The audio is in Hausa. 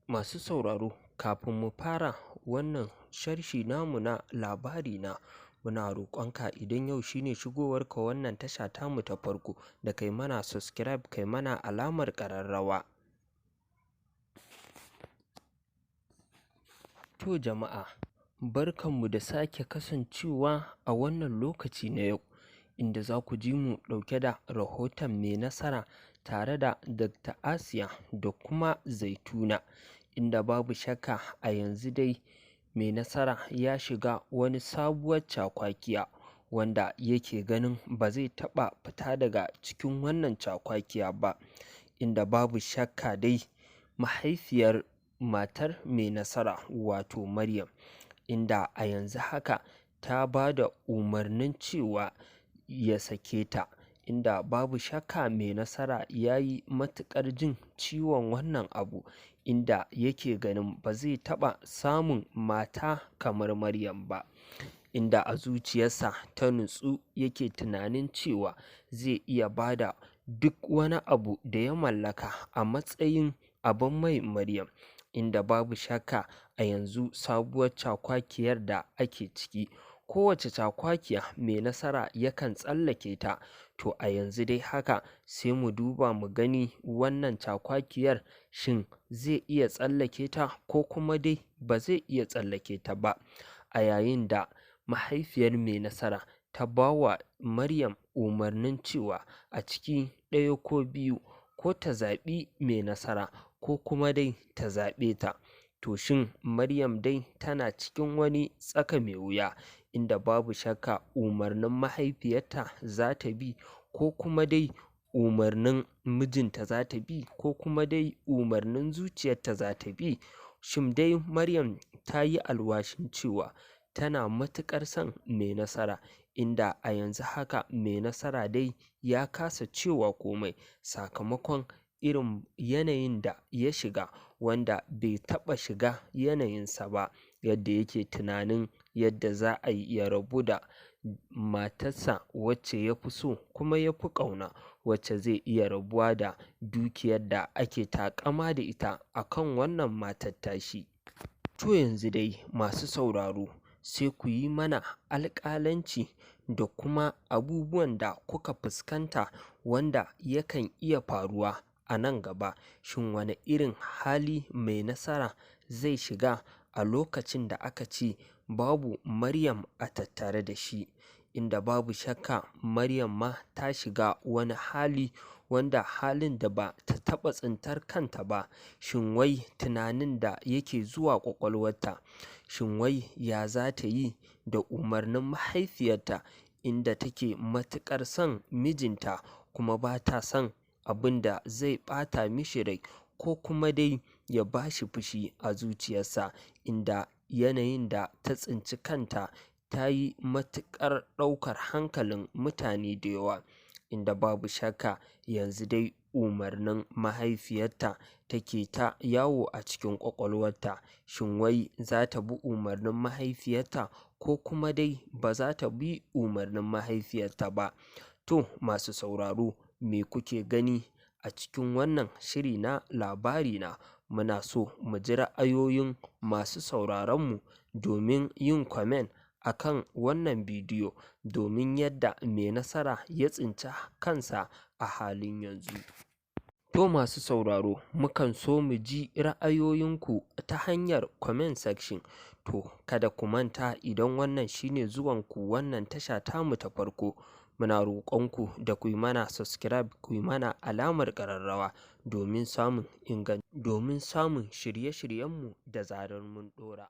Masu sauraro, kafin mu fara wannan sharhi namu na labari na, muna roƙonka idan yau shine shigowarka wannan tasha tamu ta farko, da kai mana subscribe, kai mana alamar ƙararrawa. To jama'a, barkanmu da sake kasancewa a wannan lokaci na yau, inda za ku ji mu ɗauke da rahoton mai nasara tare da Dr. Asiya da kuma Zaituna, inda babu shakka a yanzu dai mai nasara ya shiga wani sabuwar cakwakiya, wanda yake ganin ba zai taɓa fita daga cikin wannan cakwakiya ba, inda babu shakka dai mahaifiyar matar mai nasara, wato Maryam, inda a yanzu haka ta ba da umarnin cewa ya sake ta, inda babu shakka mai nasara ya yi matuƙar jin ciwon wannan abu, inda yake ganin ba zai taɓa samun mata kamar Maryam ba, inda a zuciyarsa ta nutsu yake tunanin cewa zai iya ba da duk wani abu da ya mallaka a matsayin abin mai Maryam, inda babu shakka a yanzu sabuwar cakwakiyar da ake ciki, kowace cakwakiya mai nasara yakan tsallake ta. To a yanzu dai haka sai mu duba mu gani wannan cakwakiyar, shin zai iya tsallake ta ko kuma dai ba zai iya tsallake ta ba, a yayin da mahaifiyar mai nasara ta ba wa Maryam umarnin cewa a ciki ɗaya ko biyu, ko ta zaɓi mai nasara ko kuma dai ta zaɓe ta. To shin Maryam dai tana cikin wani tsaka mai wuya, inda babu shakka umarnin mahaifiyarta za ta bi, ko kuma dai umarnin mijinta za ta bi, ko kuma dai umarnin zuciyarta za ta bi? Shin dai Maryam ta yi alwashin cewa tana matuƙar son mai nasara, inda a yanzu haka mai nasara dai ya kasa cewa komai sakamakon irin yanayin da ya shiga, wanda bai taɓa shiga yanayinsa ba, yadda yake tunanin yadda za a yi ya rabu da matarsa wacce ya fi so kuma ya fi ƙauna, wacce zai iya rabuwa da dukiyar da ake taƙama da ita a kan wannan matar tashi. To yanzu dai masu sauraro, sai ku yi mana alƙalanci da kuma abubuwan da kuka fuskanta wanda yakan iya faruwa a nan gaba. Shin wane irin hali mai nasara zai shiga a lokacin da aka ce babu Maryam a tattare da shi, inda babu shakka Maryam ma ta shiga wani hali, wanda halin da ba ta taɓa tsintar kanta ba? Shin wai tunanin da yake zuwa ƙwaƙwalwarta, shin wai ya za ta yi da umarnin mahaifiyarta, inda take matuƙar son mijinta kuma ba ta son abin da zai ɓata mishi rai ko kuma dai ya ba shi fushi a zuciyarsa, inda yanayin da ta tsinci kanta ta yi matuƙar ɗaukar hankalin mutane da yawa, inda babu shakka yanzu dai umarnin mahaifiyarta take ta yawo a cikin ƙwaƙwalwarta. Shin wai za ta bi umarnin mahaifiyarta ko kuma dai ba za ta bi umarnin mahaifiyarta ba? To masu sauraro, me kuke gani a cikin wannan shiri na labari na? Muna so mu ji ra'ayoyin masu sauraronmu domin yin comment a kan wannan bidiyo, domin yadda mai nasara ya tsinci kansa a halin yanzu. To masu sauraro, mukan so mu ji ra'ayoyinku ta hanyar comment section. To kada ku manta, idan wannan shine zuwanku wannan tasha tamu ta farko, muna roƙonku da ku yi mana subscribe, ku yi mana alamar ƙararrawa domin samun shirye-shiryenmu da zarar mun ɗora.